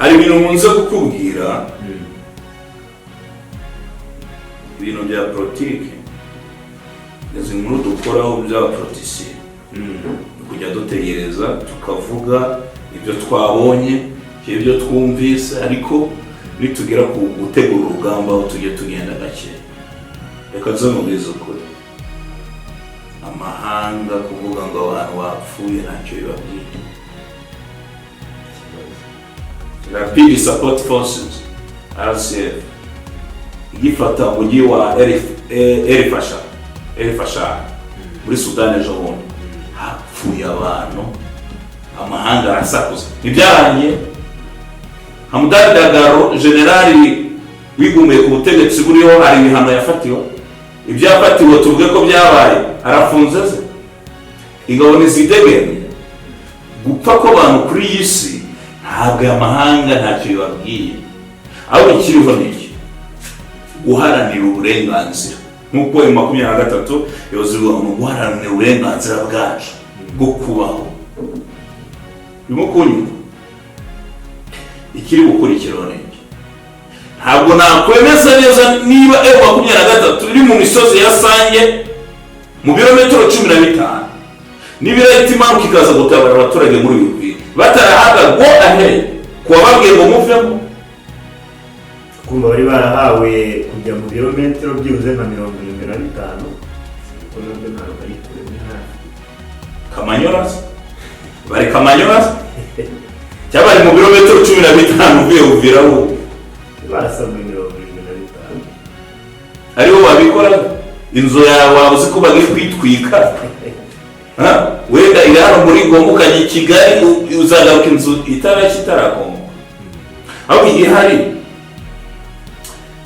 Hari ibintu nkunze kukubwira, ibintu bya politiki, izi nkuru dukoraho bya politiciens, ni kujya dutegereza tukavuga ibyo twabonye, ibyo twumvise, ariko nitugera ku gutegura urugamba aho tujye tugenda gake. Reka nze mubwize ukuri, amahanga kuvuga ngo abantu bapfuye ntacyo bibabwiye. Rapid Support Forces, RCF, igifata umujyi wa El Fasher muri Sudani ejo bundi, hapfuye abantu, amahanga arasakuza, ntibyarangiye. Hamdan Dagalo, generali wigumuye ku butegetsi buriho, hari ibihano yafatiwe. Ibyo yafatiwe tuvuge ko byabaye, arafunze se? Ingabo ntizidegembye? Gupfa kw'abantu kuri iyi si ntabwo aya mahanga ntacyo bibabwiye. Ahubwo ikiriho ni iki? Guharanira uburenganzira, nk'uko ayo 23 yoze ivuga ngo guharanira uburenganzira bwacu bwo kubaho. Urimo kunyumva? Ikiri gukurikiraho ni iki? Ntabwo nakwemeza neza niba M23 iri mu misozi ya Sange mu birometero 15, niba irahita imanuka ikaza gutabara abaturage muri uyu Uvira batarahabwa go ahead ku wababwiye ngo muvemo. Kumva bari barahawe kujya mu birometero byibuze nka 75, kuko nabyo ntabwo ari kure, ni hafi. Kamanyola se? Bari Kamanyola se? Cyangwa bari mu birometero 15 uvuye Uvira wo? Barasabwe 75. Aribo babikora? Inzu yawe waba uzi ko bagiye kwitwika? Ha? Wenda iri hano muri Goma, ukajya i Kigali, uzagaruka inzu itarashya, itarakongoka. Ahubwo igihari,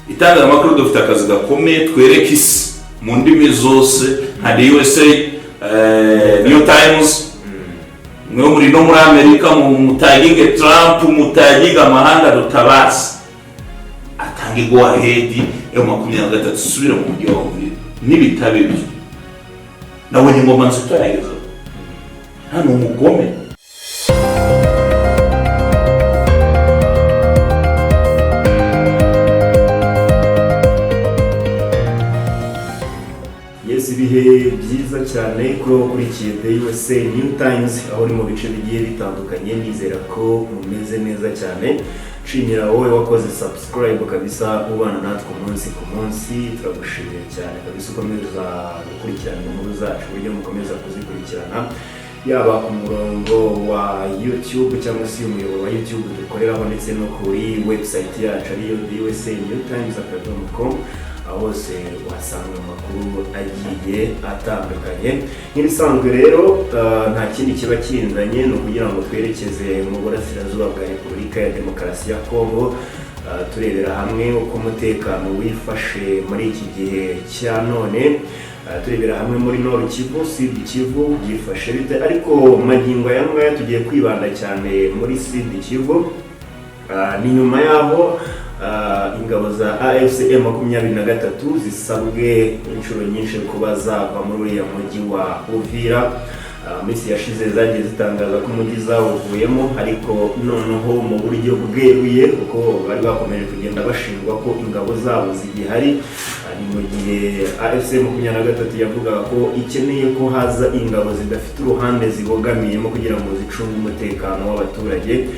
itangazamakuru dufite akazi gakomeye, twereke isi mu ndimi zose nka the USA New Times, mwe muri no muri Amerika, mutaginge Trump, mutaginge amahanga, dutabazi atange go ahead yo 23 isubire mu mujyi wa Uvira. Nibitaba ibyo, nabonye ingoma nzito yagezeho hano, umugome. Yes, ibihe byiza cyane kuri wowe ukurikiye The USA New Times aho uri mu bice bigiye bitandukanye. Nizera ko mumeze neza cyane. Nshimira wowe wakoze subscribe kabisa, ubana natwe umunsi ku munsi, turagushimiye cyane kabisa. Ukomeza gukurikirana inkuru zacu, uburyo mukomeza kuzikurikirana, yaba ku murongo wa YouTube cyangwa se umuyoboro wa YouTube dukoreraho, ndetse no kuri website yacu ariyo theusanewtimes.com. Aho hose uhasanga amakuru agiye atandukanye. Nk'ibisanzwe rero, nta kindi kiba kinzanye, ni ukugira ngo twerekeze mu burasirazuba bwa Repubulika ya Demokarasi ya Kongo, turebera hamwe uko umutekano wifashe muri iki gihe cya none, turebera hamwe muri Nord Kivu, Sud Kivu byifashe bite. Ariko magingo aya ngaya tugiye kwibanda cyane muri Sud Kivu. Ni nyuma y'aho ingabo za AFC M23 zisabwe inshuro nyinshi kuba zava muri uriya mujyi wa Uvira. Minsi yashize zagiye zitangaza ko umujyi zawuvuyemo, ariko noneho mu buryo bweruye, kuko bari bakomeje kugenda bashinjwa ko ingabo zabo zigihari. Ni mu gihe AFC 23 yavugaga ko ikeneye ko haza ingabo zidafite uruhande zibogamiyemo kugira ngo zicunge umutekano w'abaturage.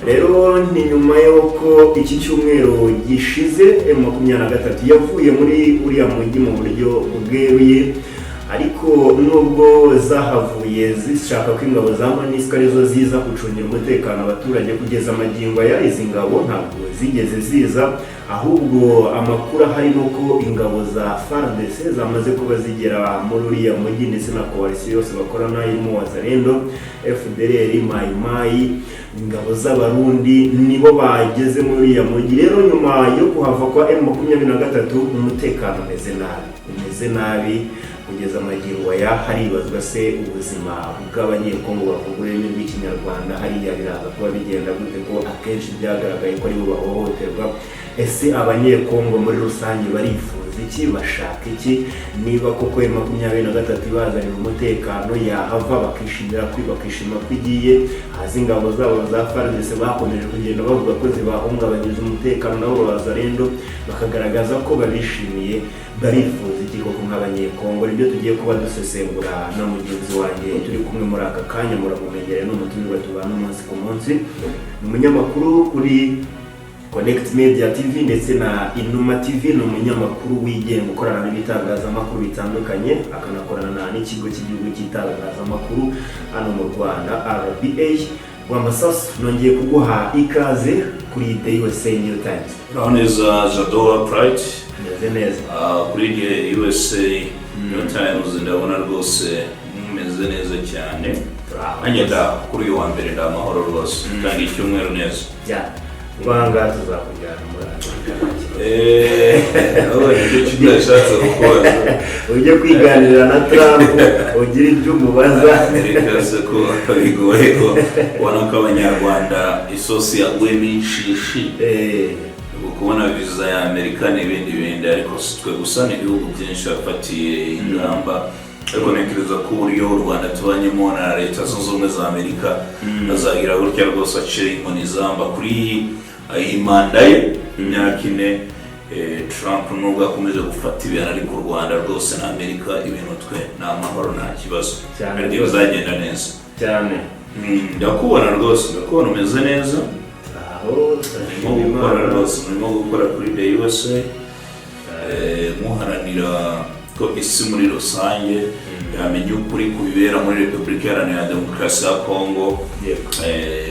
Rero ni nyuma y'uko iki cyumweru gishize M23 yavuye muri uriya mujyi mu buryo bweruye, ariko nubwo zahavuye zishaka ko ingabo za MONUSCO arizo ziza gucungira umutekano abaturage, kugeza amagingo aya izi ngabo ntabwo zigeze ziza. Ahubwo amakuru ahari ni uko ingabo za FARDC zamaze kuba zigera muri uriya mujyi, ndetse na coalition yose bakorana irimo Wazalendo, FDLR, Mai Mai, ingabo z'Abarundi, nibo bageze muri uriya mujyi. Rero nyuma yo kuhava kwa M23, umutekano umeze nabi, umeze nabi kugeza amagingo aya. Haribazwa se ubuzima bw'Abanyekongo bavuga ururimi rw'Ikinyarwanda hariya biraza kuba bigenda gute, ko akenshi byagaragaye ko aribo bahohoterwa? Ese Abanyekongo muri rusange barifuza Barifuza iki? Bashaka iki? Niba koko M23 ibazanira umutekano, yahava bakishimira ko bakishima ko igiye, haza ingabo zabo za FARDC bakomeje kugenda bavuga ko zibahungabanyiriza umutekano, nabo Wazalendo bakagaragaza ko babishimiye. Barifuza iki koko nk'Abanyekongo? Nibyo tugiye kuba dusesengura na mugenzi wanjye turi kumwe muri aka kanya. Muramumenyereye, n'umutumirwa tubana umunsi ku munsi, ni umunyamakuru kuri Connect Media TV ndetse na Inuma TV. Ni umunyamakuru wigenga ukorana n'ibitangazamakuru bitandukanye, akanakorana n'ikigo cy'igihugu cy'itangazamakuru hano mu Rwanda, RBA. Rwamasasu, nongeye kuguha ikaze kuri The USA New Times. Uraho neza, Jado Pride? Meze neza. Kuri The USA New Times ndabona rwose mumeze neza cyane. Nanjye kuri uyu wa mbere nda amahoro rwose, tanga icyumweru neza. Ya, rwanga tuzakujyana muri Amerika. Nicyo kintu nashatse kukubaza. Ujye kwiganirira na Trump, ugire ibyo umubaza. Amerika se ko bigoye, ko ubona ko Abanyarwanda isosi yaguyemo inshishi? Kubona viza ya Amerika n'ibindi bindi, ariko si twe gusa, ni ibihugu byinshi bafatiye ingamba. Ariko ntekereza ko uburyo u Rwanda tubanyemo na Leta Zunze Ubumwe za Amerika, azagira gutya rwose acire inkoni zamba kuri iyi manda ye imyaka 4. Trump nubwo akomeje gufata ibintu, ariko u Rwanda rwose na Amerika ibintu twe ni amahoro, nta kibazo. Cyane Kandi rwose. bizagenda neza. Cyane. Ndakubona rwose, ndakubona umeze neza. Aho Murimo turashima gukora Imana. rwose, murimo gukora kuri The USA, muharanira ko isi muri rusange yamenya ukuri ku bibera muri Repubulika Iharanira Demokarasi ya Kongo.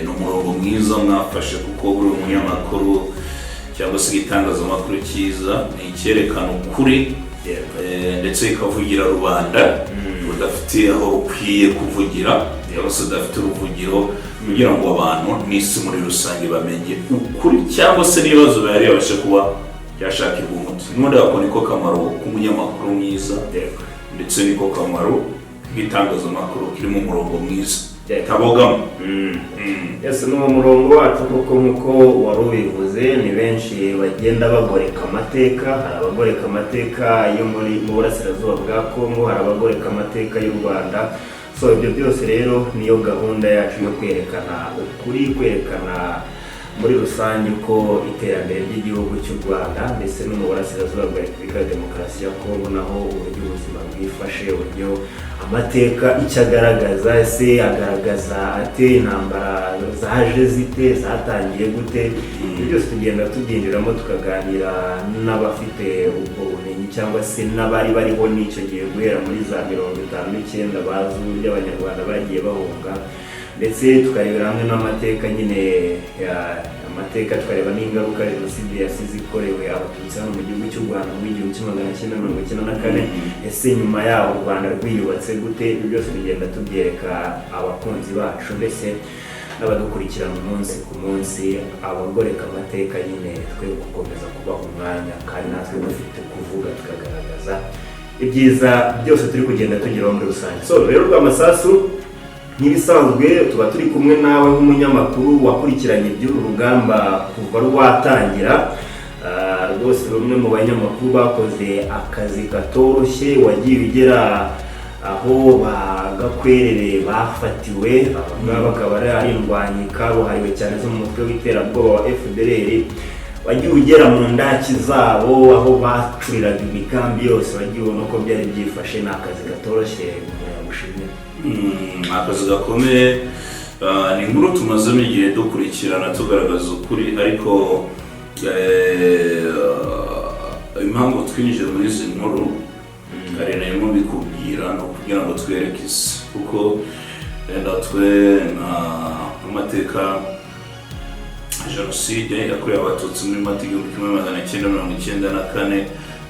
Ni umurongo mwiza mwafashe, kuko buri umunyamakuru cyangwa se igitangazamakuru cyiza ni icyerekana ukuri, ndetse ikavugira rubanda rudafite aho rukwiye kuvugira cyangwa se rudafite uruvugiro, kugira ngo abantu n'isi muri rusange bamenye ukuri cyangwa se n'ibibazo bihari babashe kuba byashakirwa umuti. N'ubundi ako niko kamaro k'umunyamakuru mwiza, ndetse niko kamaro k'igitangazamakuru kirimo umurongo mwiza tabogamo. Yes, ni uwo murongo wacu kuko nk'uko wari ubivuze, ni benshi bagenda bagoreka amateka. Hari abagoreka amateka yo mu burasirazuba bwa Kongo, hari abagoreka amateka y'u Rwanda. So ibyo byose rero niyo gahunda yacu yo kwerekana ukuri, kwerekana muri rusange ko iterambere ry'igihugu cy'u Rwanda ndetse no mu burasirazuba bwa Repubulika ya Demokarasi ya Kongo naho uburyo ubuzima bwifashe, uburyo amateka icyo agaragaza, ese agaragaza ate, intambara zaje zite, zatangiye gute. Ibyo byose tugenda tubyinjiramo, tukaganira n'abafite ubwo bumenyi cyangwa se n'abari bariho n'icyo gihe guhera muri za 59, bazi uburyo Abanyarwanda bagiye bahunga, ndetse tukarebera hamwe n'amateka nyine amateka, tukareba n'ingaruka jenoside yasize ikorewe Abatutsi hano mu gihugu cy'u Rwanda muri 1994. Ese nyuma yaho u Rwanda rwiyubatse gute? Ibyo byose tugenda tubyereka abakunzi bacu ndetse n'abadukurikirana umunsi ku munsi. Abagoreka amateka nyine twe gukomeza kubaha umwanya, kandi natwe dufite kuvuga tukagaragaza ibyiza byose turi kugenda tugeraho muri rusange. So rero Rwamasasu, nk'ibisanzwe tuba turi kumwe nawe nk'umunyamakuru wakurikiranye iby'uru rugamba kuva rwatangira. Rwose rumwe mu banyamakuru bakoze akazi katoroshye, wagiye ugera aho ba Gakwerere bafatiwe. Aba ngaba akaba ari indwanyi kabuhariwe cyane zo mu mutwe w'iterabwoba wa FDLR. Wagiye ugera mu ndaki zabo aho bacuriraga imigambi yose, wagiye ubona uko byari byifashe. Ni akazi katoroshye, umuntu yagushimira. Akazi gakomeye. Ni inkuru tumazemo igihe dukurikirana, tugaragaza ukuri, ariko impamvu twinjiye muri izi nkuru kare narimo mbikubwira, ni ukugira ngo twereke isi, kuko wenda twe nk'amateka jenoside yakorewe Abatutsi muri Mata 1994,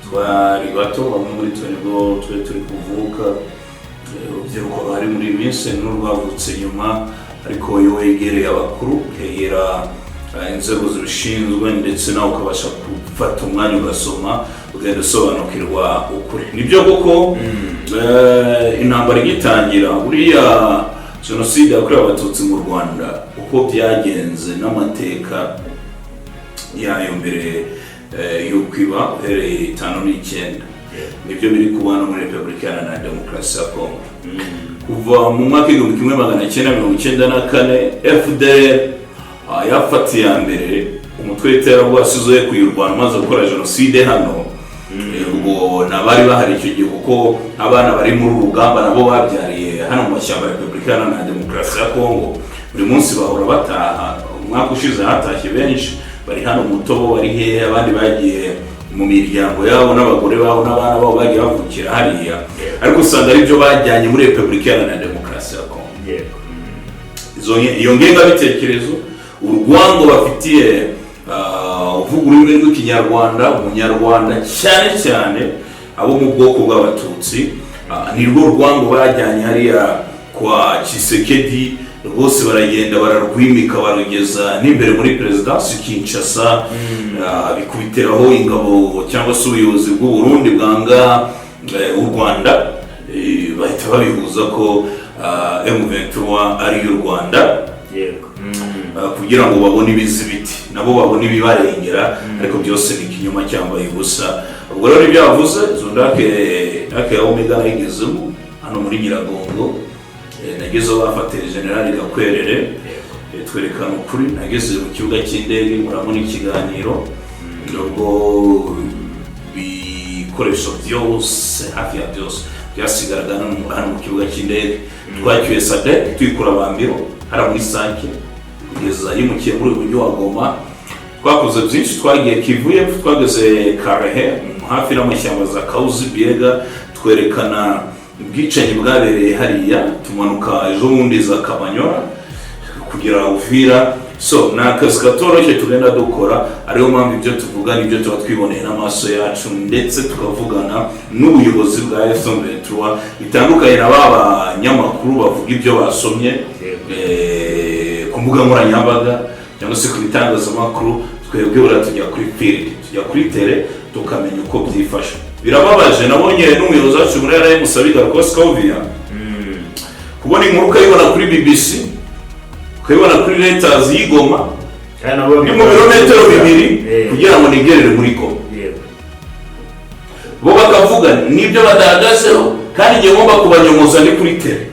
twari bato, bamwe muri twe nibwo twe turi kuvuka. Urubyiruko ruhari muri iyi minsi n'urwavutse nyuma, ariko iyo wegereye abakuru, ukegera inzego zibishinzwe, ndetse nawe ukabasha gufata umwanya ugasoma, ugenda usobanukirwa ukuri. Nibyo koko, intambara igitangira, buriya jenoside yakorewe Abatutsi mu Rwanda, uko byagenze n'amateka yayo mbere. Yuko iba uhereye 59, nibyo biri kuba no muri Repubulika Iharanira Demokarasi ya Kongo. Kuva mu mwaka 1994, FDLR yafatiye iya mbere umutwe w'iterabwoba wasize kuyirwana umaze gukora jenoside hano. Ubwo n'abari bahari icyo gihe, kuko abana bari muri uru rugamba nabo babyariye hano mu mashyamba ya Repubulika Iharanira Demokarasi ya Kongo, buri munsi bahora bataha. Umwaka ushize hatashye benshi, bari hano mu Mutobo, bari hehe, abandi bagiye mu miryango yabo n'abagore babo n'abana babo bagiye bavukira hariya, ariko usanga aribyo bajyanye muri Repubulika Iharanira Demokarasi ya Kongo. Iyo ngengabitekerezo, urwango bafitiye uvuga ururimi rw'Ikinyarwanda, Umunyarwanda, cyane cyane abo mu bwoko bw'Abatutsi, ni rwo rwango bajyanye hariya kwa Tshisekedi. Rwose baragenda bararwimika, barugeza n'imbere muri perezidansi Kinshasa, bikubitiraho ingabo cyangwa se ubuyobozi bw'u Burundi bwanga u Rwanda, bahita babihuza ko M23 ari iy'u Rwanda, kugira ngo babone ibizibiti, nabo babone ibibarengera, ariko byose ni ikinyoma cyambaye ubusa. Ubwo rero ibyo yavuze, izo ndake ya Omega nayigezemo hano muri Nyiragongo. Nagezeho bafatiye General Gakwerere, twerekana ukuri. Nageze mu kibuga cy'indege nkoramo ikiganiro, ubwo ibikoresho byose, hafi ya byose, byasigaraga hano mu kibuga cy'indege. Twacyuye SADC tuyikura Bambiro hariya muri Sake kugeza yimukiye muri uyu mujyi wa Goma. Twakoze byinshi, twagiye Kivu y'Epfo, twageze Karehe hafi n'amashyamba za Kauzi Biega, twerekana ubwicanyi bwabereye hariya, tumanuka ejo bundi za Kabanyora kugera Uvira. So ni akazi katoroshye tugenda dukora, ariyo mpamvu ibyo tuvuga nibyo tuba twiboneye n'amaso yacu, ndetse tukavugana n'ubuyobozi bwa M23, bitandukanye na ba banyamakuru bavuga ibyo basomye ku mbuga nkoranyambaga cyangwa se ku bitangazamakuru. Twebwe buriya tujya kuri field, tujya kuri terrain, tukamenya uko byifashe. Birababaje, nabonye n'umuyobozi wacu muri RMC abigarukaho, Scovia, kubona inkuru ukayibona kuri BBC, ukayibona kuri Reuters y'Igoma, Kandi nabo ni mu birometero 2 kugira ngo nigerere muri Goma, bo bakavuga n'ibyo badahagazeho, kandi igihe ngomba kubanyomoza ni kuri terrain.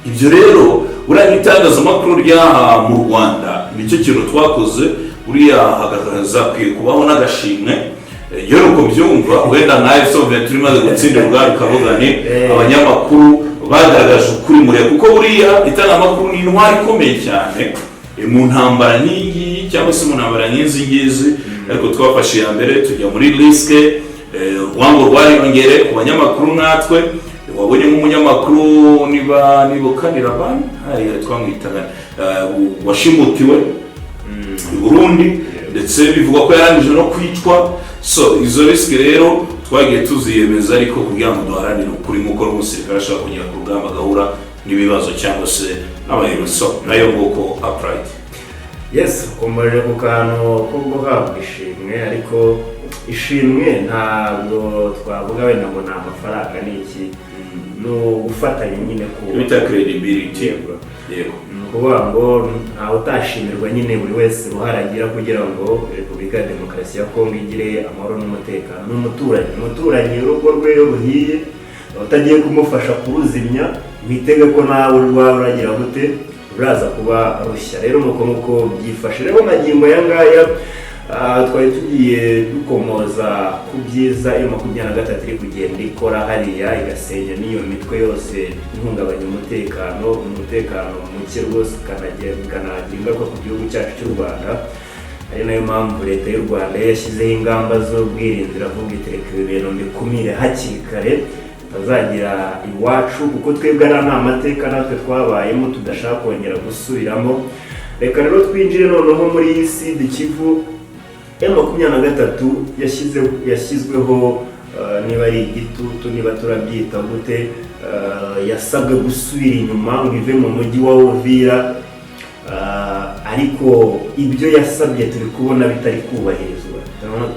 Ibyo rero buriya n'itangazamakuru ryaha mu Rwanda nicyo kintu twakoze. Buriya hakwiye kubaho n'agashimwe. Iyo ni uko byumva, wenda nka Soviet imaze gutsinda urugamba ikavuga ni abanyamakuru bagaragaje ukuri mure, kuko buriya itangazamakuru ni intwari ikomeye cyane mu ntambara nk'iyi cyangwa se mu ntambara nk'izi ngizi. Ariko twafashe iya mbere tujya muri risque, urwango rwariyongereye ku banyamakuru natwe. Wabonye nk'umunyamakuru, niba nibuka ni Rabani hariya twamwitaga, washimutiwe i Burundi, ndetse bivugwa ko yarangije no kwicwa. So izo risque rero twagiye tuziyemeza, ariko kugira ngo duharanire ukuri, nk'uko n'umusirikare ashobora kugera ku rugamba agahura n'ibibazo cyangwa se n'abayobozi. So nayo nguko upright. Yes, ukomeje ku kantu ko guhabwa ishimwe, ariko ishimwe ntabwo twavuga wenda ngo ni amafaranga, ni iki, ni ugufatanya nyine ku Bita credibility. Yego. Yego. Ni ukuvuga ngo ntawe utashimirwa nyine, buri wese uruhare agira kugira ngo Repubulika ya Demokarasi ya Kongo igire amahoro n'umutekano. Ni umuturanyi, umuturanyi urugo rwe iyo ruhiye utagiye kumufasha kuruzimya, witege ko nawe urwawe uragira gute, ruraza kuba rushya. Rero nuko nuko byifashe. Rero magingo aya ngaya, twari tugiye dukomoza ku byiza iyo 23 iri kugenda ikora hariya, igasenya n'iyo mitwe yose ihungabanya umutekano, umutekano muke rwose bikanagira ingaruka ku gihugu cyacu cy'u Rwanda, ari nayo mpamvu Leta y'u Rwanda yashyizeho ingamba z'ubwirinzi, iravuga iti: "Reka ibi bintu mbikumire hakiri kare bitazagira iwacu, kuko twebwe ari ni amateka natwe twabayemo tudashaka kongera gusubiramo." Reka rero twinjire noneho muri Sud Kivu. M23 yashyizweho, niba ari igitutu, niba turabyita gute, yasabwe gusubira inyuma ngo ive mu mujyi wa Uvira, ariko ibyo yasabye turi kubona bitari kubahirizwa.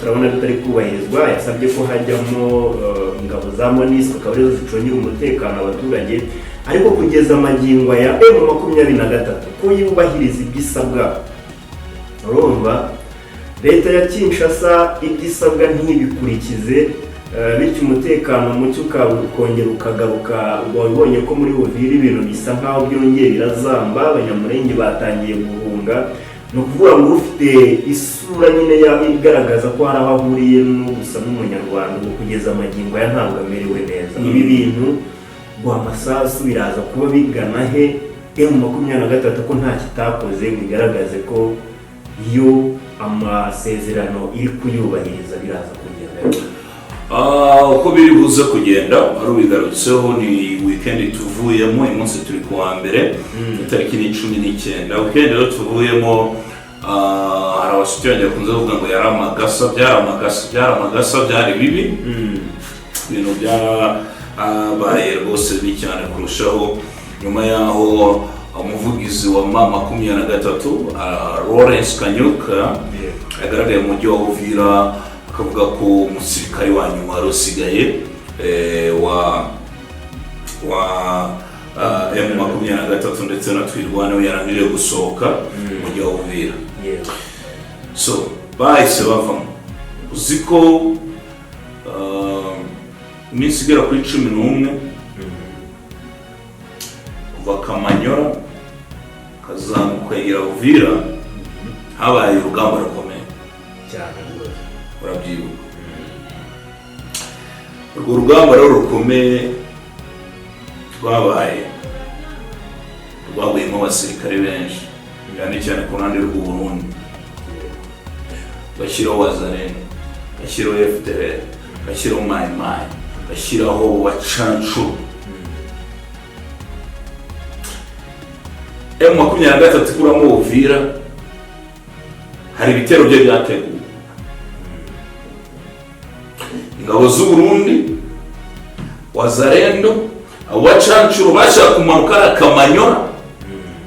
Turabona bitari kubahirizwa. Yasabye ko hajyamo ingabo za MONUSCO, akaba arizo zicungira umutekano abaturage, ariko kugeza amagingo aya M23 ko yubahiriza ibyo isabwa, urumva Leta ya Kinshasa ibyo isabwa ntibikurikize, bityo umutekano muke ukongera ukagaruka. Wabonye ko muri Uvira ibintu bisa nkaho byongeye birazamba, Abanyamurenge batangiye guhunga. Ni ukuvuga ngo ufite isura nyine igaragaza ko hari aho ahuriye no gusa n'Umunyarwanda, ubu kugeza amagingo aya ntabwo amerewe neza. Ibi bintu Rwamasasu biraza kuba bigana he? M23 ko nta kitakoze ngo igaragaze ko iyo amasezerano iri kuyubahiriza, biraza kugenda bite? Uko biri buze kugenda wari ubigarutseho, ni weekend tuvuyemo. Uyu munsi turi ku wa mbere, itariki ni 19. Weekend rero tuvuyemo, hari abashuti banjye bakunze kuvuga ngo yari amagasa, byari amagasa, byari amagasa, byari bibi. Ibintu byabaye rwose bibi cyane kurushaho nyuma y'aho umuvugizi wa M23, Lawrence Kanyuka, yagaragaye mu mujyi wa Uvira, akavuga ko umusirikare wa nyuma wari usigaye wa M23 ndetse na Twirwaneho yarangije gusohoka mu mujyi wa Uvira. So bahise bavamo. Uzi ko iminsi igera kuri 11 kuva Kamanyora kazamuka ukagera Uvira habaye urugamba rukomeye. Cyane rwose. Urabyibuka urwo rugamba rero rukomeye rwabaye, rwaguyemo abasirikare benshi, cyane cyane ku ruhande rw'u Burundi. Bashyiraho Wazalendo, bashyiraho FDLR, bashyiraho Mayi Mayi, bashyiraho Wacancuro. M23 ikuramo Uvira, hari ibitero bye byateguwe. Ingabo z'u Burundi, Wazalendo, abo bacancuro bashaka kumanuka ari Akamanyora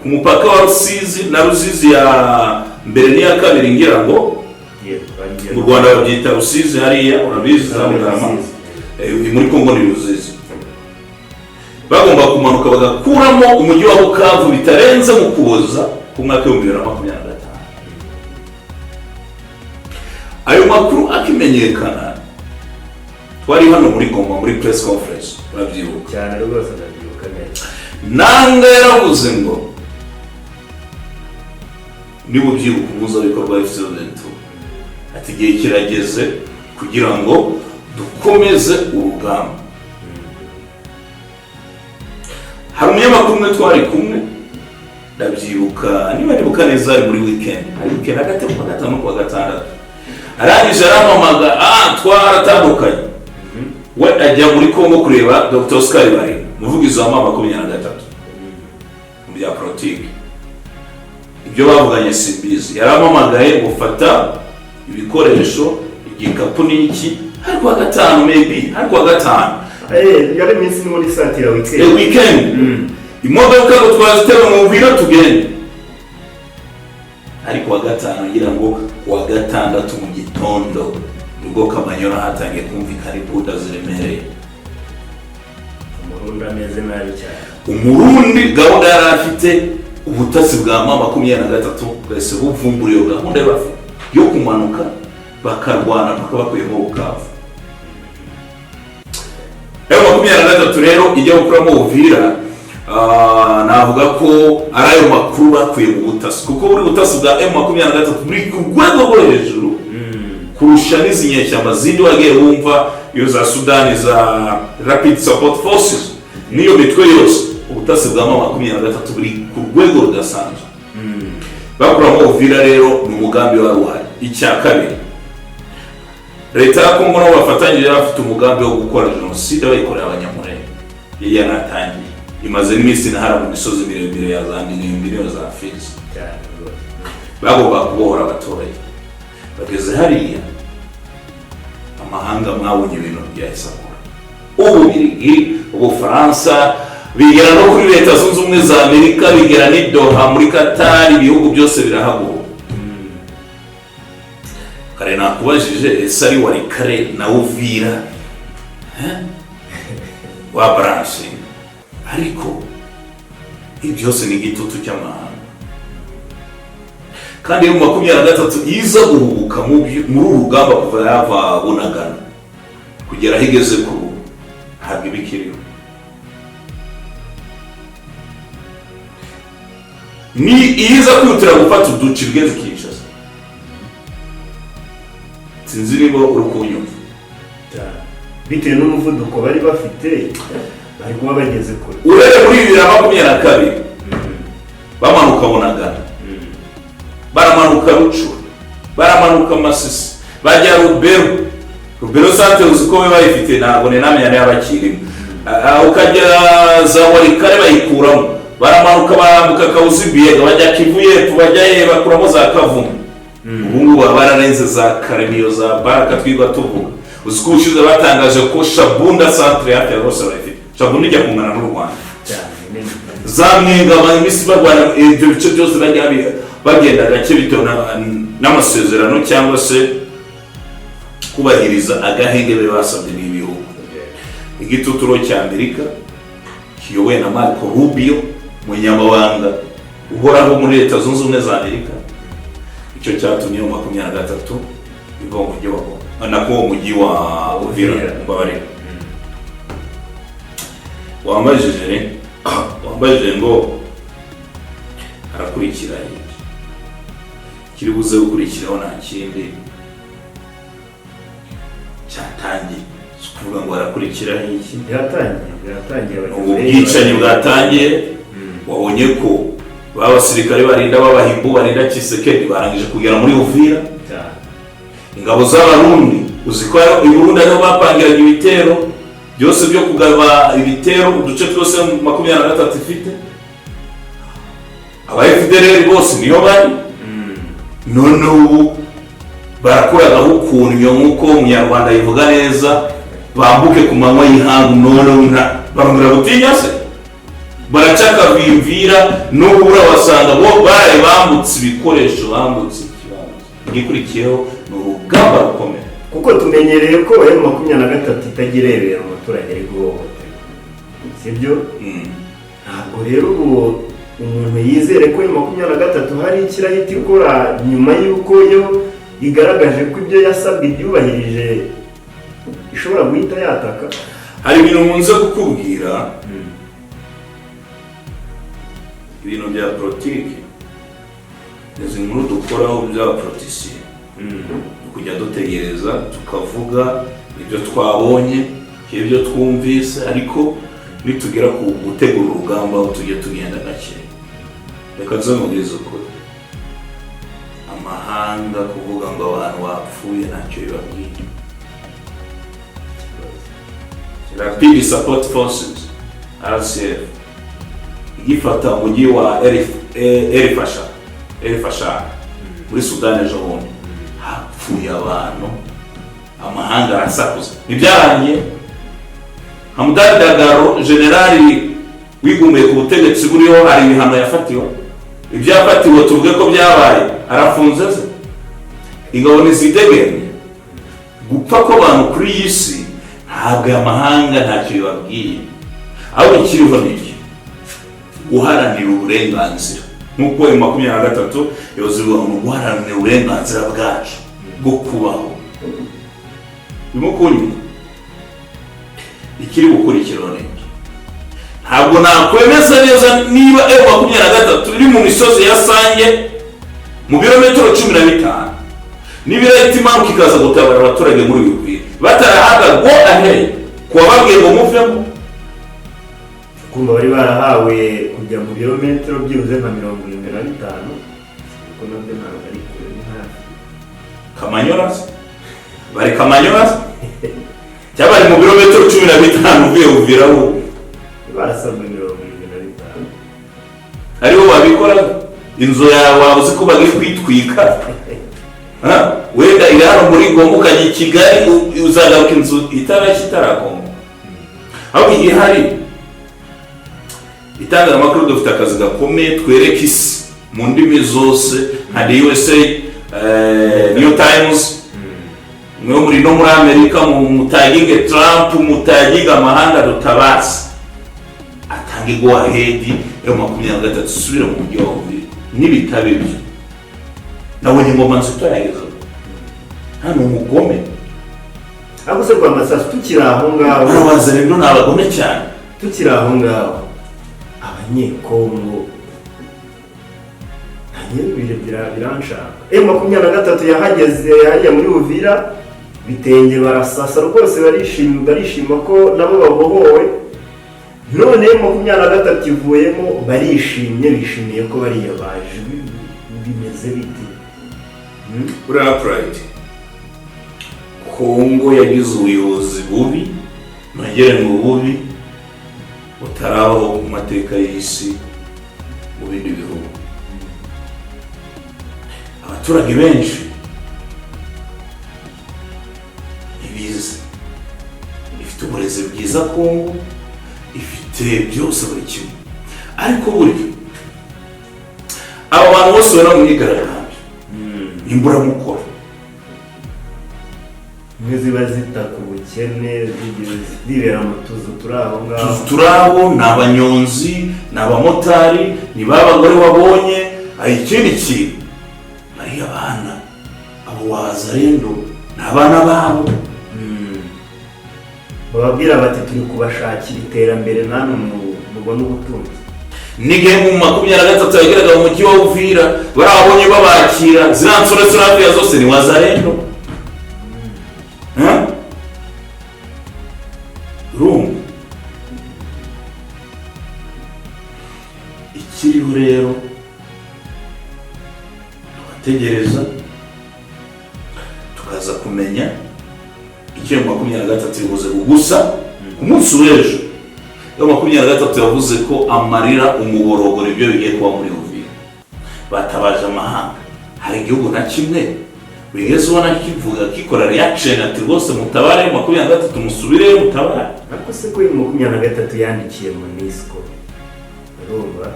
ku mupaka wa Rusizi na Ruzizi ya mbere n'iya kabiri, ngira ngo mu Rwanda babyita Rusizi hariya, urabizi, za Bugarama. Muri Kongo ni Ruzizi. Bagomba kumanuka bagakuramo umujyi wa Bukavu bitarenze mu Kuboza ku mwaka w'2025. Ayo makuru akimenyekana, twari hano muri Goma muri press conference, urabyibuka? Cyane rwose, ndabyibuka neza. Nanga yaravuze ngo, niba ubyibuka, umuhuzabikorwa wa FC ati: "Igihe kirageze kugira ngo dukomeze urugamba." Hari umunyamakuru umwe twari kumwe, ndabyibuka, niba nibuka neza ari muri weekend, hari weekend hagati ku wa gatanu no ku wa gatandatu. Arangije arampamaga, twaratandukanye, we ajya muri Congo kureba Dr Oscar Barira, umuvugizi wa M23 mu bya politiki. Ibyo bavuganye simbizi. Yarampamagaye ngo fata ibikoresho, igikapu n'iki, hari kuwa gatanu, maybe hari kuwa gatanu. Yari iminsi ni muri satira weekend. Weekend. Imodoka ngo twazitera mu Uvira tugende. Ari kuwa gatanu, ngira ngo kuwa gatandatu mu gitondo nibwo Kamanyora hatangiye kumvikana imbunda ziremereye. Umurundi ameze nabi cyane. Umurundi gahunda yari afite, ubutasi bwa M23 bwahise buvumbura iyo gahunda yari bafite yo kumanuka bakarwana mpaka bakuyemo Bukavu. M23 rero ijya gukuramo Uvira, navuga ko ari ayo makuru bakuye mu butasi, kuko buri butasi bwa M23 buri ku rwego rwo hejuru kurusha n'izi nyeshyamba zindi wagiye wumva, iyo za Sudani za Rapid Support Forces n'iyo mitwe yose. Ubutasi bwa M23 buri ku rwego rudasanzwe. Bakuramo Uvira rero ni umugambi wari uhari. Icya kabiri, leta ya Kongo nabo bafatanyije bafite umugambi wo gukora jenoside bayikorera Abanyamurenge. Yari yanatangiye, imaze n'iminsi inahara mu misozi miremire ya za Minembwe n'iyo za Fizi. Cyane rwose. Bagomba kubohora abaturage. Bageze hariya, amahanga mwabonye ibintu byahise akora: Ububirigi, Ubufaransa, bigera no kuri Leta Zunze Ubumwe za Amerika, bigera n'i Doha muri Katari, ibihugu byose birahaguruka. Kare nakubajije: ese ari wari kare na Uvira, eh? Wa baranshinga, ariko ibi byose ni igitutu cy'amahanga. Kandi M23 iza guhubuka muri uru rugamba kuva yava Bunagana kugera aho igeze ku ubu, ntabwo ibikiriho. Ni iza kwihutira gufata uduce bigeze Kinshasa. Sinzi niba uri kunyumva. Cyane, bitewe n'umuvuduko bari bafite, bari kuba bageze kure. Uhereye muri 2022 bamanuka Bunagana, baramanuka Rutshuru, baramanuka Masisi, bajya Rubero. Rubero centre uzi ko we bayifite, ntabwo ni namenya niba bakirimo. Ukajya za Walikale bayikuramo, baramanuka barambuka Kahuzi Biega, bajya Kivu y'Epfo, bajya he, bakuramo za Kavumu. Ubu ngubu baba bararenze za Karemiyo, za Baraka twigwa tuvuga. Uzi ko ubushize batangaje ko Shabunda centre hafi ya bose bayifite? Shabunda ijya kungana n'u Rwanda. Cyane, nini. Za Mwenga iminsi barwana, ibyo bice byose bajya bagenda gake bitewe n'amasezerano cyangwa se kubahiriza agahenge be basabye n'ibihugu. Igituturo cya Amerika kiyobowe na Marco Rubio, umunyamabanga uhoraho muri Leta Zunze Ubumwe za Amerika, icyo cyatumye M23 iva mu mujyi wa Goma, nako mu mujyi wa Uvira. Uvira. Mbabarira, wambajije ngo harakurikira iki? Kiri buze gukurikiraho nta kindi, cyatangiye. Si ukuvuga ngo harakurikiraho iki. Biratangiye, biratangiye. Ubu bwicanyi bwatangiye. Wabonye ko ba basirikare barinda b'abahibu, barinda Tshisekedi, barangije kugera muri Uvira. Cyane. Ingabo z'Abarundi, uzi ko i Burundi ariho bapangiraga ibitero byose byo kugaba ibitero uduce twose 23 ifite. Aba FDLR bose niyo bari. None ubu barakuragaho ukuntu iyo, nk'uko Umunyarwanda yivuga neza, bambuke ku manywa y'ihangu. None barongera gutinya se? Baracakavimvira n'ubu urabasanga bo baraye bambutse ibikoresho, bambutse ikibanza. Igikurikiyeho ni urugamba rukomeye. Kuko tumenyereye ko M23 itajya irebera umuturage ari guhohoterwa, sibyo? Ntabwo rero ubu umuntu yizere ko M23 hari icyo irahita ikora nyuma y'uko yo igaragaje ko ibyo yasabwe ibyubahirije, ishobora guhita yataka. Hari ibintu nkunze kukubwira, ibintu bya politiki, izi nkuru dukoraho bya politisiye, kujya dutegereza tukavuga ibyo twabonye, ibyo twumvise, ariko nitugera ku gutegura urugamba aho tujye tugenda gake. Reka nze mubwize ukuri, amahanga kuvuga ngo abantu bapfuye ntacyo bibabwiye. Rapid Support Forces, RCF, igifata umujyi wa El Fasher muri Sudani ejo bundi, hapfuye abantu, amahanga arasakuza. Ntibyarangiye. Hamdan Dagalo, generali wigumuye ku butegetsi buriho, hari ibihano yafatiwe. Ibyo yafatiwe tuvuge ko byabaye, arafunze se? Ingabo ntizidegemye? Gupfa kw'abantu kuri iyi si ntabwo aya mahanga ntacyo bibabwiye. Ahubwo ikiriho ni iki: guharanira uburenganzira, nk'uko ayo 23 yoze bivuga ngo guharanira uburenganzira bwacu bwo kubaho. Urimo kunyumva? Ikiri gukurikiraho ni iki: ntabwo nakwemeza neza niba M23 iri mu misozi ya Sange mu birometero 15, niba irahita imanuka ikaza gutabara abaturage muri uyu bwira batarahabwa go ahead kuwababwiye ngo muvemo. Kumva bari barahawe kujya mu birometero byibuze nka 75, kuko nabyo ntabwo ari kure, ni hafi. Kamanyola se? Bari Kamanyola se? Cyangwa bari mu birometero 15 uvuye Uvira wo? Barasabwe 75. Aribo babikora. Inzu yawe waba uzi ko bagiye kwitwika? Ha? Wenda iri hano muri Goma, ukajya i Kigali, uzagaruka inzu itarashya, itarakonga. Ahubwo ihari itangazamakuru, dufite akazi gakomeye, twereke isi mu ndimi zose nka the USA New Times, mwe muri no muri Amerika, mutaginge Trump, mutaginge amahanga, dutabazi atange go ahead yo 23 usubire mu mujyi wa Uvira. Nibitaba ibyo Nabonye ingoma nzito yagezeho hano, umugome. Ariko se Rwamasasu, tukiri aho ngaho, Urabaza rero, ni abagome cyane. Tukiri aho ngaho, Abanyekongo biranshaka. M23 yahageze hariya muri Uvira, bitenge barasasa rwose, barishima, barishima ko nabo babohowe. None M23 ivuyemo, barishimye, bishimiye ko bariya baje. Bimeze bite? Hmm? Uriya purayidi, Kongo yagize ubuyobozi bubi, nongere ngo bubi butarabaho mu mateka y'isi mu bindi bihugu. Abaturage benshi ntibize, ifite uburezi bwiza Kongo, ifite byose, buri kimwe, ariko burya aba bantu bose bari mu myigaragambyo imburamukoro. Zimwe ziba zita ku bukene, zibera mu tuzu turi aho ngaho. Tuzu turabo, ni abanyonzi, ni abamotari, ni ba bagore wabonye. Hari ikindi kintu, bariya bana, abo wazarendo, ni abana babo. Bababwira bati: "Turi kubashakira iterambere, namwe mubone ubutunzi." N'igihe mu 23 yageraga mu mujyi wa Uvira, barabonye babakira, ziriya nsoresore hafi ya zose ni wazarendo. Huh? Urumva ikiriho rero, tugategereza, tukaza kumenya icyo 23 ivuze. Gusa ku munsi w'ejo iyo 23 yavuze ko amarira, umuborogo, ibyo bigiye kuba muri Uvira, batabaje amahanga. Hari igihugu na kimwe wigeze ubona kivuga, kikora reaction, ati: "Rwose mutabare 23, musubireyo mutabare"? Ariko se ko 23 yandikiye MONUSCO, urumva,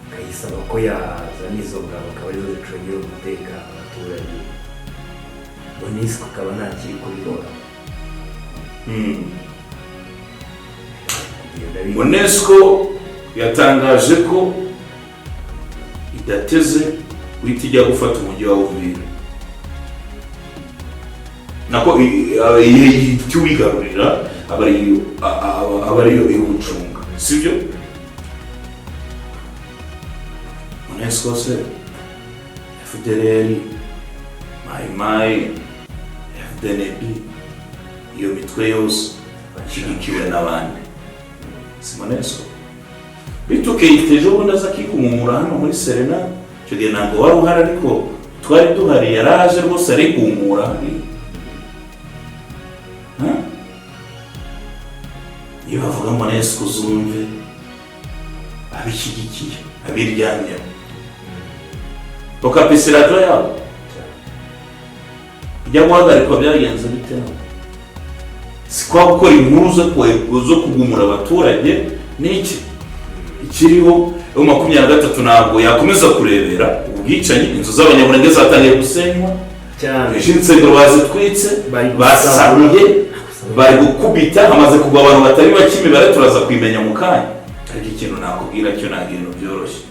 ikayisaba ko yazana izo ngabo, akaba arizo zicungira umutekano abaturage, MONUSCO ikaba ntakiri kubikora? Kugenda MONUSCO yatangaje ko idateze guhita ijya gufata umujyi wa Uvira, nako ihita uwigarurira, aba ariyo iwucunga, sibyo? MONUSCO se, FDLR, Mayi Mayi, FDNB, iyo mitwe yose ishyigikiwe n'abandi, si MONUSCO? Bitukeye ejo bundi aza akikumumura hano muri Serena. Icyo gihe ntabwo wari uhari, ariko twari duhari. Yaraje rwose arikumura hariya. Huh? Iyo bavuga MONUSCO, uzumve abishyigikiye, abiryamyeho, bakapisa radiyo yabo ijya guhagarikwa. Byagenze bite? Si kwa gukora inkuru zo kugumura abaturage? N'iki ikiriho, 23 ntabwo yakomeza kurebera ubwicanyi. Inzu z'Abanyamurenge zatangiye gusenywa cyane. Ejo insengero bazitwitse, Bari basahuye, bari gukubita, hamaze kugwa abantu batari bake. Imibare turaza kuyimenya mu kanya, ariko ikintu nakubwira cyo, ntabwo ibintu byoroshye,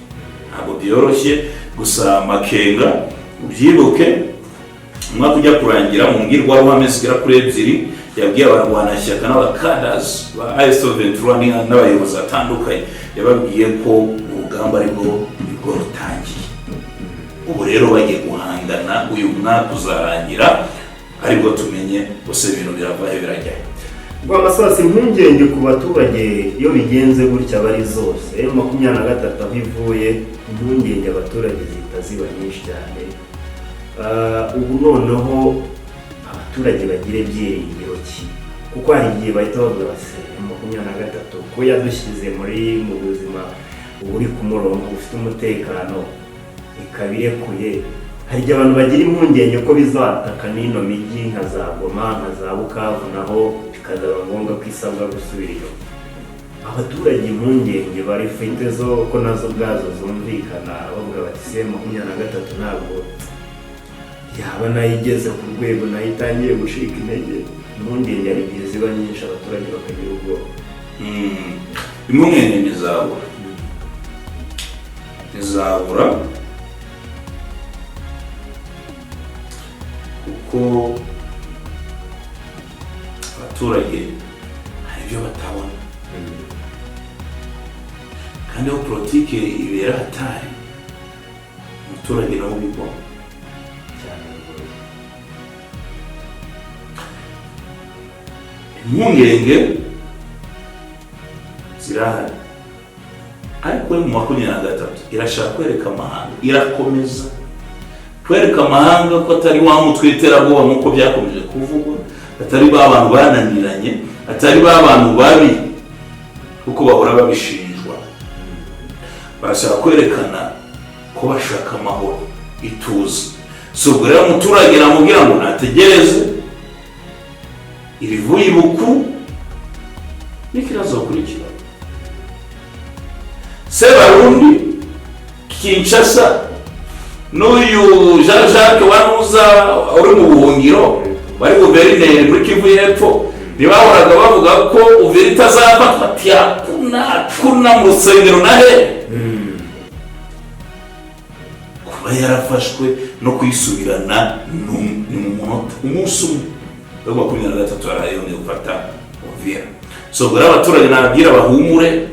ntabwo byoroshye. Gusa Makenga, ubyibuke, umwaka ujya kurangira, mu mbwirwaruhame zigera kuri ebyiri yabwiye abarwanashyaka n'abakadazi ba AFC 23 n'abayobozi batandukanye, yababwiye ko urugamba aribwo nibwo rutangiye. Ubu rero bagiye guhangana, uyu mwaka uzarangira aribwo tumenye gusa ibintu birava he birajya he. Rwamasasi, impungenge ku baturage iyo bigenze gutya aba ari zose. 23 aho ivuye, impungenge abaturage zihita ziba nyinshi cyane. Ubu noneho abaturage bagira ibyiringiro ki? Kuko hari igihe bahita bavuga bati: "23 ko yadushyize muri mu buzima buri ku murongo, bufite umutekano, ikaba irekuye." Hari igihe abantu bagira impungenge ko bizataka n'ino mijyi nka za Goma, nka za Bukavu, naho bikazaba ngombwa ko isabwa gusubira inyuma. Abaturage impungenge barifite zo ko nazo ubwazo zumvikana, bavuga bati: "Se 23 ntabwo yaba nayo igeze ku rwego nayo itangiye gucika intege?" Impungenge hari igihe ziba nyinshi, abaturage bakagira ubwoba. Impungenge ntizabura, ntizabura. Kuko abaturage hari ibyo batabona, kandi aho politiki ibera hatari, umuturage nawe ubigwamo. Cyane rwose. Impungenge zirahari, ariko we mu 23 irashaka kwereka amahanga, irakomeza kwereka amahanga ko atari wa mutwe w'iterabwoba nk'uko byakomeje kuvugwa, atari ba bantu bananiranye, atari ba bantu babi kuko bahora babishinjwa. Barashaka kwerekana ko bashaka amahoro, ituze. Si ubwo rero umuturage namubwira ngo nategereze irivuye ibuku n'ikibazo. Sebarundi, Kinshasa, n'uyu Jean Jacques Wanuza uri mu buhungiro, wari guverineri muri Kivu y'Epfo, ntibahoraga bavuga ko Uvira itazafatwa? Ati hakuna, hakuna mu rusengero na he. Kuba yarafashwe no kuyisubirana ni mu munota, umunsi umwe wa 23 yaraye yongeye gufata Uvira. So ubwo rero abaturage nababwira bahumure,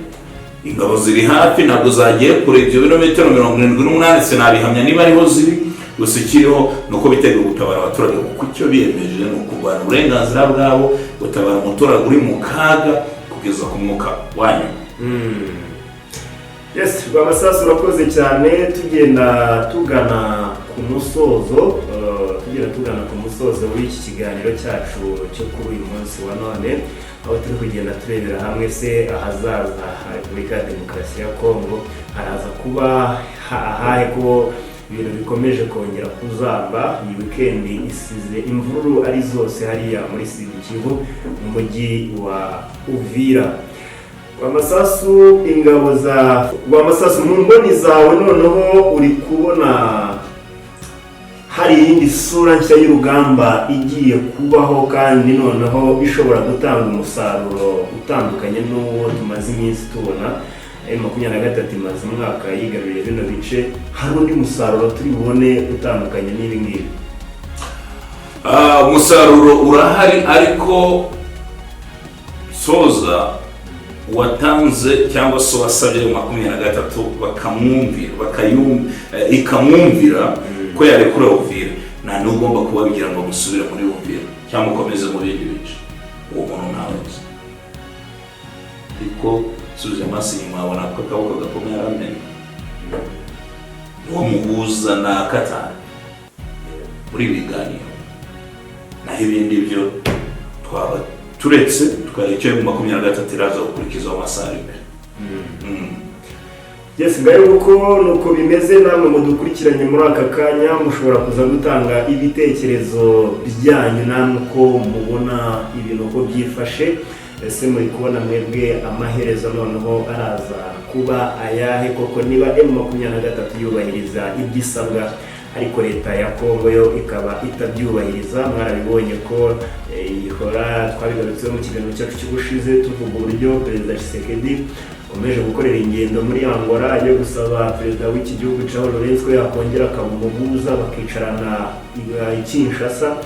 ingabo ziri hafi, ntabwo zagiye kure. Ibyo birometero 78 sinabihamya niba ariho ziri, gusa ikiriho ni uko biteguye gutabara abaturage, kuko icyo biyemeje ni ukurwanya uburenganzira bwabo, gutabara umuturage uri mu kaga kugeza ku mwuka wanyu. Yes, Rwamasasu, urakoze cyane. Tugenda tugana ku musozo, w'iki kiganiro cyacu cyo kuri uyu munsi wa none, aho turi kugenda turebera hamwe se ahazaza ha Repubulika ya Demokarasi ya Kongo haraza kuba ahahe, ko ibintu bikomeje kongera kuzamba. Iyi wikendi isize imvururu ari zose hariya muri Sud Kivu, mu mujyi wa Uvira. Rwamasasu, ingabo za Rwamasasu, mu mboni zawe noneho uri kubona hari iyindi sura nshya y'urugamba igiye kubaho, kandi noneho ishobora gutanga umusaruro utandukanye n'uwo tumaze iminsi tubona? M23 imaze umwaka yigaruriye bino bice. Hari undi musaruro turi bubone utandukanye n'ibi ngibi? Umusaruro urahari, ariko soza watanze cyangwa se wasabye 23 bakamwumvira, ikamwumvira ko yarekura Uvira, nta n'ugomba kubabwira ngo musubire muri Uvira cyangwa ukomeze mu bindi bice. Uwo muntu ntawe nzi, ariko usubije amaso inyuma wabona ko akaboko gakomeye aramenya niwo muhuza na Katari muri ibi biganiro. Naho ibindi byo twaba turetse tukareba icyo mu 23 iraza gukurikizaho amasaha ari imbere. Yes, ngayo nguko nuko bimeze. Namwe mudukurikiranye muri aka kanya mushobora kuza gutanga ibitekerezo byanyu, namwe uko mubona ibintu uko byifashe. Ese muri kubona mwebwe amaherezo noneho araza kuba ayahe koko, niba M23 yubahiriza ibyo isabwa, ariko leta ya Kongo yo ikaba itabyubahiriza? Mwarabibonye ko ihora twabigarutseho mu kiganiro cyacu cy'ubushize, tuvuga uburyo Perezida Tshisekedi akomeje gukorera ingendo muri Angola ajya gusaba perezida w'iki gihugu João Lourenço ko yakongera akaba umuhuza, bakicarana i Kinshasa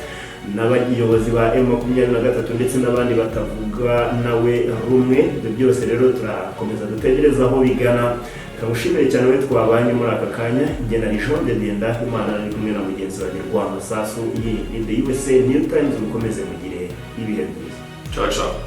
n'abayobozi ba M23 ndetse n'abandi batavuga nawe rumwe. Ibyo byose rero turakomeza dutegereza aho bigana. Kamushimire cyane we twabanye muri aka kanya. Njye na Jean de Dienda Imana, ari kumwe na mugenzi wanjye Rwamasasu. Iyi ni The USA New Times. Mukomeze mugire ibihe byiza. Ciao ciao.